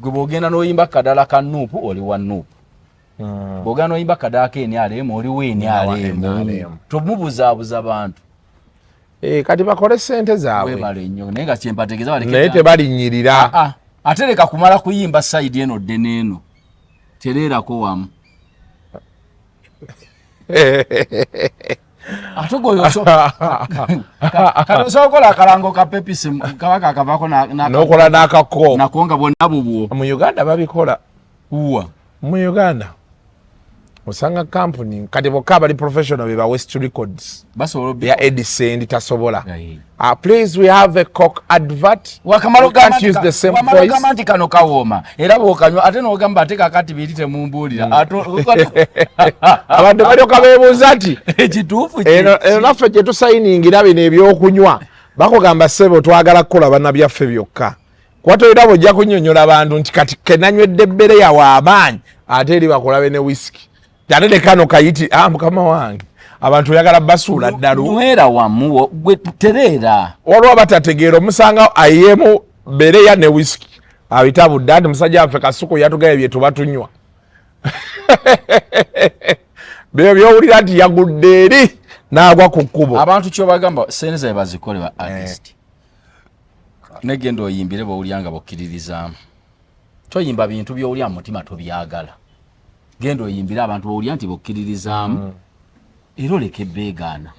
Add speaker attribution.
Speaker 1: Gwe bwogenda n'oyimba kadala ka NUP, oli wa NUP. Bwogenda n'oyimba kadala ka NRM, oli wa NRM.
Speaker 2: NRM.
Speaker 1: Tomubuzaabuza bantu.
Speaker 2: Eh, kati bakole sente zaabwe.
Speaker 1: Webale nnyo, naye nga kyempategeeza baleke.
Speaker 2: Naye tebalinnyirira.
Speaker 1: Ah, ate leka kumala kuyimba side eno dde n'eno, tereerako wamu. Ate gwe kati osobola okukola akalango ka Pepsi, kabaka akavaako
Speaker 2: n'okola n'akako.
Speaker 1: Nako nga bwonna bubwo.
Speaker 2: Mu Uganda babikola.
Speaker 1: Uwa.
Speaker 2: Mu Uganda osanga kampuni kati bokka abali professional be ba West Records.
Speaker 1: Basobola.
Speaker 2: Ya Edison tasobola.
Speaker 1: Aye.
Speaker 2: Please, we have a Coke advert.
Speaker 1: Wakamala.
Speaker 2: We can't use the same
Speaker 1: Wamala
Speaker 2: voice.
Speaker 1: ogamba nti kano kawooma, era bwokanywa ate n'ogamba ate kakati biri temumbuulira.
Speaker 2: Abantu balyoka beebuuza nti
Speaker 1: ekituufu
Speaker 2: eno eno naffe gye tusayiningira bino ebyokunywa. Bakugamba, "Ssebo, twagala kukola bannabyaffe byokka," kuba tolina bwojja kunnyonnyola abantu nti kati kenanywedde ebbere yawe amaanyi, ate eri bakulabe ne wisiki, ate ne kano kayiti. Ah, mukama wange, abantu oyagala basuula ddalu.
Speaker 1: Nywera wamu gwe tereera.
Speaker 2: Waliwo abatategeera, omusanga ayemu bereya ne wisiki abitabudde, anti musajja waffe Kasuku yatugaye bye tuba tunywa byo byowulira nti yagudde eri n'agwa ku kkubo.
Speaker 1: Abantu kyobagamba, sente zabe bazikole ba artist, negenda oyimbire bwowulya nga bokkiririzaamu. Toyimba bintu byowulya mu mutima tobyagala. Genda oyimbire abantu bowulya nti bokkiririzaamu, era oleke beegaana.